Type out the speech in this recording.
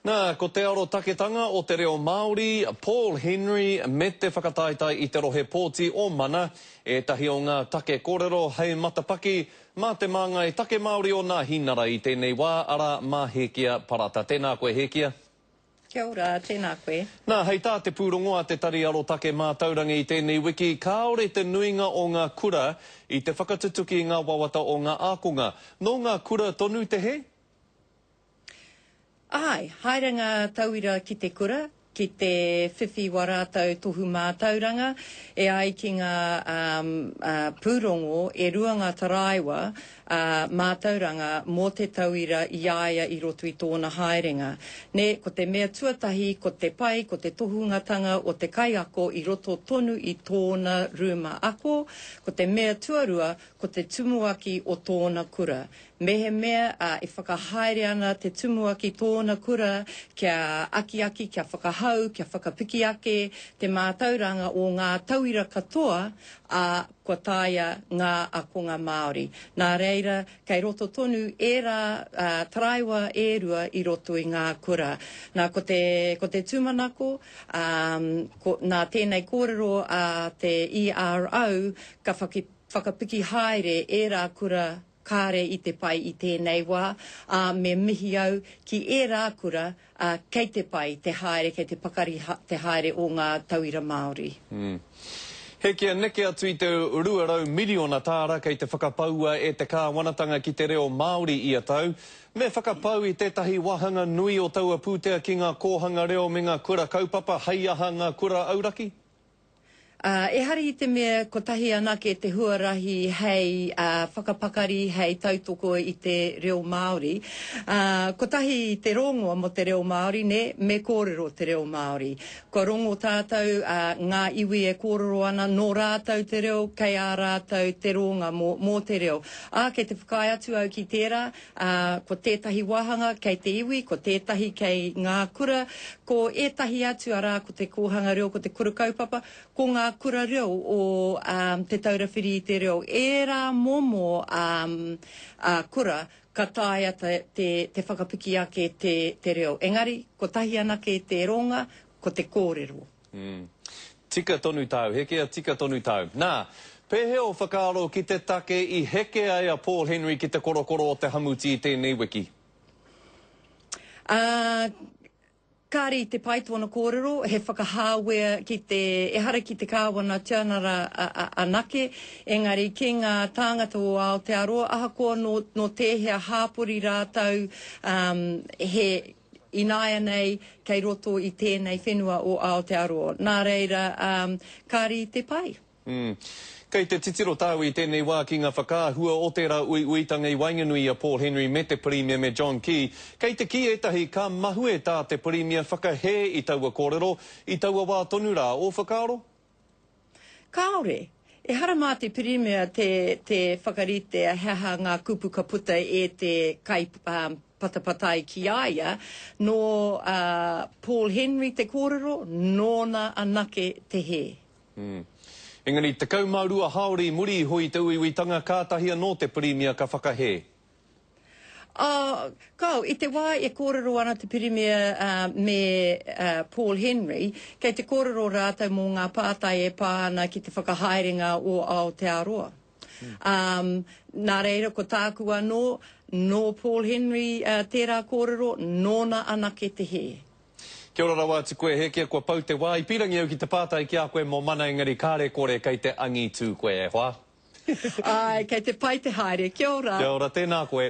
Nā, ko te arotaketanga o te reo Māori, Paul Henry me te whakataetae i te rohe pōti o Mana ētahi o ngā take kōrero hei matapaki mā te māngai take Māori o Nāhinara i tēnei wā, arā, mā Hēkia Parata. Tēnā koe, Hēkia. Kia ora, tēnā koe. Nā, hei tā te pūrongo a Te Tari Arotake Mātauranga i tēnei wiki, kāore te nuinga o ngā kura i te whakatutuki i ngā wawata o ngā ākonga. Nō ngā kura tonu te hē? Āe, haere ngā tauira ki te kura, ki te whiwhi wā rātou tohu mātauranga, e ai ki ngā pūrongo e rua ngā taraiwa mātauranga mō te tauira i a ia i roto i tōna haerenga. Nē, ko te mea tuatahi ko te pai, ko te tohungatanga o te kaiako i roto tonu i tōna rūma ako, ko te mea tuarua ko te tumuaki o tōna kura. Mehemea e whakahaere ana te tumuaki tōna kura kia akiaki, kia whakahau, kia whakapiki ake te mātauranga o ngā tauira katoa, ā, kua taea ngā akonga Māori. Nā reira, kei roto tonu ērā taraiwa e rua i roto i ngā kura. Nā, ko te, ko te tūmanako, ā, ko, nā tēnei kōrero a te ERO ka whakapiki haere ērā kura kāre i te pai i tēnei wā, ā, me mihi au ki ērā kura, ā, kei te pai te haere, kei te pakari te haere o ngā tauira Māori. He kia neke atu i te 200 miriona tāra kei te whakapaua e te kāwanatanga ki te reo Māori ia tau. Me whakapau i tētahi wāhanga nui o taua pūtea ki ngā kōhanga reo me ngā kura kaupapa hei aha ngā kura auraki? Ā, ehara i te mea kotahi anake te huarahi hei whakapakari, hei tautoko i te reo Māori. Ā, kotahi te rongoa mō te reo Māori, nē, me kōrero te reo Māori. Kua rongo tātou, ā, ngā iwi e kōrero ana, nō rātou te reo, kei a rātou te rōnga mō, mō te reo. Ā, kei te whakaae atu au ki tērā, ā, ko tētahi wāhanga kei te iwi, ko tētahi kei ngā kura, ko ētahi atu, arā, ko te kōhanga reo, ko te kura kaupapa, ko ngā kura reo o Te Taura Whiri i te Reo, ērā momo kura ka taea te whakapiki ake te reo. Engari, kotahi anake te ronga, ko te kōrero. Mm. Tika tonu tāu, Hekea, tika tonu tāu. Nā, pēhea ō whakaaro ki te take i heke ai a Paul Henry ki te korokoro o te hamuti i tēnei wiki? Ā, kāre i te pai tōna kōrero, he whakahāwea ki te, ehara ki te Kāwana Tianara anake, engari ki ngā tāngata o Aotearoa, ahakoa nō, nō tēhea hāpori rātou, ā, he, Ināianei kei roto i tēnei whenua o Aotearoa. Nā reira, kāre i te pai. Mm. Kei te titiro tāua i tēnei wā ki ngā whakaahua o tērā uiuitanga i waenganui i a Paul Henry me te Pirimia me John Key. Kei te kī ētahi ka mahue tā te Pirimia whakahē i taua kōrero i taua wā tonu rā. Ō whakaaro? Kāore. Ehara mā te Pirimia te, te whakarite he aha ngā kupu ka puta e te kai, patapatai ki a ia, nō Paul Henry te kōrero, nōna anake te hē. Mm. Engari, 12 hāora i muri iho i te uiuitanga, kātahi anō te Pirimia ka whakahē. Ā, kāo, i te wā e kōrero ana te Pirimia me Paul Henry, kei te kōrero rātou mō ngā pātai e pā ana ki te whakahaerenga o Aotearoa. Ā, nā reira, ko tāku anō, nō Paul Henry tērā kōrero, nōna anake te hē. Kia ora rawa atu koe Hekia, kua pau te wā. I pīrangi au ki te pātai ki a koe mō Mana engari kāre kore kei te angitū koe e hoa. Āe, kei te pai te haere. Kia ora. Kia ora, tēnā koe.